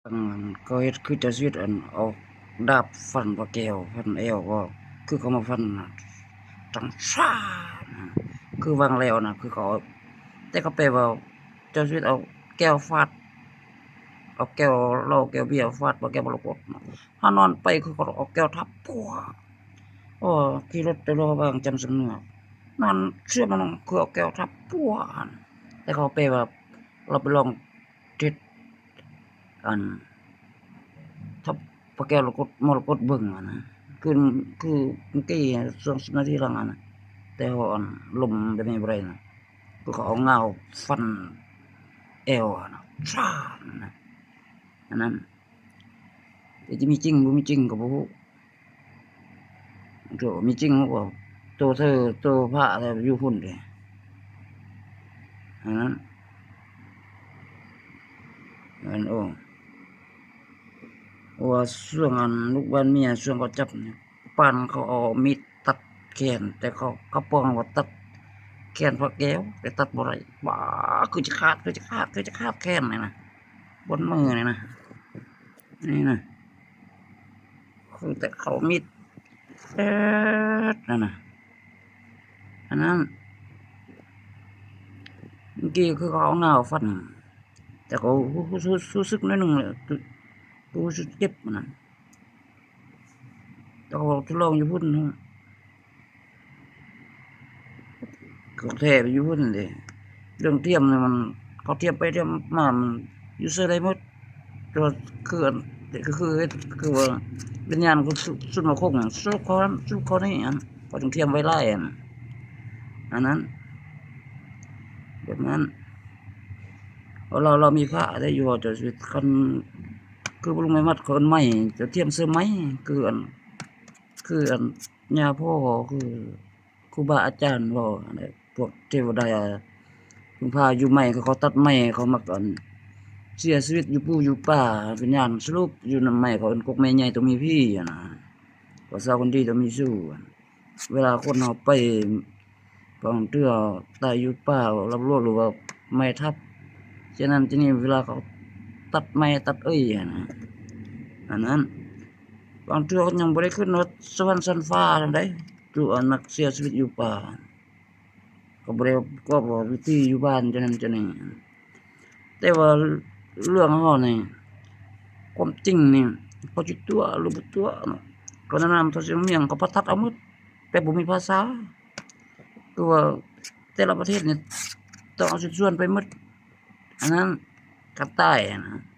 ອັນ ເຂົາເຮັດຄືເຈົ້າຊີວິດ ອັນ ເອົາດາບຟັນພະແກ້ວ ຟັນແອວ ກໍຄືເຂົາມາຟັນນະ ຈັ່ງຊານະ ຄືວາງແລ້ວນະ ຄືເຂົາເອົາ ແຕ່ເຂົາແປວ່າ ເຈົ້າຊີວິດເອົາແກ້ວຟາດ ເອົາແກ້ວເຫຼົ້າແກ້ວເບຍຟາດພະແກ້ວມໍລະກົດນະ ຫານອນໄປ ຄືເຂົາເອົາແກ້ວທັບ ປວດ ໂອ້ ຂີ່ລົດໄປລໍບາງຈຳສຳເໜືອ ນອນເຊື່ອມານອນ ຄືເອົາແກ້ວທັບ ປວດ ແຕ່ເຂົາແປວ່າ ລາວໄປລອງ ເຮັດ ອັນ ທັບພະແກ້ວມໍລະກົດ ມໍລະກົດເບິ່ງຫັ້ນນະ ຄື ຄືເມື່ອກີ້ ຊ່ວງສິບນາທີຫຼັງຫັ້ນນະ ແຕ່ເຮົາ ອັນ ລົມແບບນີ້ບໍ່ໄດ້ນະ ຄືເຂົາເອົາງາວຟັນແອວຫັ້ນນະ ຊານນະ ອັນນັ້ນ ແຕ່ຈະມີຈິງບໍ່ມີຈິງກໍບໍ່ຮູ້ ໂຕມີຈິງບໍ່ ໂຕເທີ ໂຕພະແທ້ຢູ່ພຸ້ນເດ ອັນນັ້ນ ອັນ ໂອ້ ວ່າຊ່ວງ ອັນ ລູກບ້ານເມຍ ຊ່ວງເຂົາຈັບນີ້ ປານເຂົາເອົາມີດຕັດແຂນ ແຕ່ເຂົາ ເຂົາປ້ອງວ່າຕັດແຂນພະແກ້ວ ແຕ່ຕັດບໍ່ໄດ້ ບາ ຄືຈະຂາດ ຄືຈະຂາດ ຄືຈະຂາດແຂນນີ້ນະ ບົນມືນີ້ນະ ນີ້ນະ ຄືແຕ່ເຂົາມີດ ແອດ ນັ້ນນະ ອັນນັ້ນ ເມື່ອກີ້ຄືເຂົາເອົາງາວຟັນ ແຕ່ກໍຮູ້ ຮູ້ ຮູ້ສຶກໜ້ອຍໜຶ່ງແຫຼະ ຮູ້ສຶກເຈັບຫັ້ນນະ ແຕ່ກໍທົດລອງຢູ່ພຸ້ນນະ ຂອງແທ້ໄປຢູ່ພຸ້ນເດ້ ເລື່ອງທຽມນີ້ມັນ ເຂົາທຽມໄປທຽມມາ ມັນຢູ່ໃສໄດ້ໝົດ ແຕ່ວ່າຄືອັນ ຄື ຄື ຄືວ່າວິນຍານຄືສຸ ສຸດມາຄົງ ສຸດເຂົານັ້ນ ສຸດເຂົານີ້ ອັນ ເຂົາຈຶ່ງທຽມໄວຫຼາຍ ອັນ ອັນນັ້ນ ແບບນັ້ນ ເພາະລາວ ລາວມີພະໄດ້ຢູ່ ເຈົ້າຊີວິດ ຄັນ ຄືພວກລຸງໄມ້ມັດເຂົາເອີ້ນໄມ້ ຈະທຽມໃສ່ໄມ້ ຄືອັນ ຄືອັນ ຍ່າພໍ່ ຄືຄູບາອາຈານເວົ້າຫັ້ນແຫຼະ ພວກເທວະດາ ເພິ່ນພາຢູ່ໄມ້ ເຂົາ ເຂົາຕັດໄມ້ ເຂົາມັກ ອັນ ເສຍຊີວິດຢູ່ປູຢູ່ປ່າ ວິນຍານສະຫຼຸບຢູ່ນຳໄມ້ ເຂົາເອີ້ນກົກໄມ້ໃຫຍ່ຕ້ອງມີຜີຫັ້ນນະ ພວກຊາວຄົນດີຕ້ອງມີຊູ້ ເວລາຄົນເຮົາໄປ ບາງເທື່ອຕາຍຢູ່ປ່າ ລັບລວດ ຫຼືວ່າໄມ້ທັບ ເຊັ່ນນັ້ນເຊັ່ນນີ້ ເວລາເຂົາຕັດໄມ້ຕັດເອີ່ຍຫັ້ນນະ ອັນນັ້ນ ບາງເທື່ອກໍຍັງບໍ່ໄດ້ຂຶ້ນຮອດສະຫວັນຊັ້ນຟ້ານຳໃດ ຈຸອັນມັກເສຍຊີວິດຢູ່ປ່າ ກໍບໍ່ໄດ້ປະກອບວ່າວິທີຢູ່ບ້ານຈັ່ງນັ້ນຈັ່ງນີ້ ແຕ່ວ່າເລື່ອງເຮົານີ້ ຄວາມຈິງນີ້ ເຂົາຊິຕົວະ ຫຼືບໍ່ຕົວະເນາະ ກໍແນະນຳເທົ່າຊຽງມຽງ ເຂົາປະທັດເອົາໝົດ ແບບບໍ່ມີພາສາ ຄືວ່າແຕ່ລະປະເທດນີ້ ຕ້ອງເອົາຊິດສ່ວນໄປໝົດ ອັນນັ້ນ ການຕາຍຫັ້ນນະ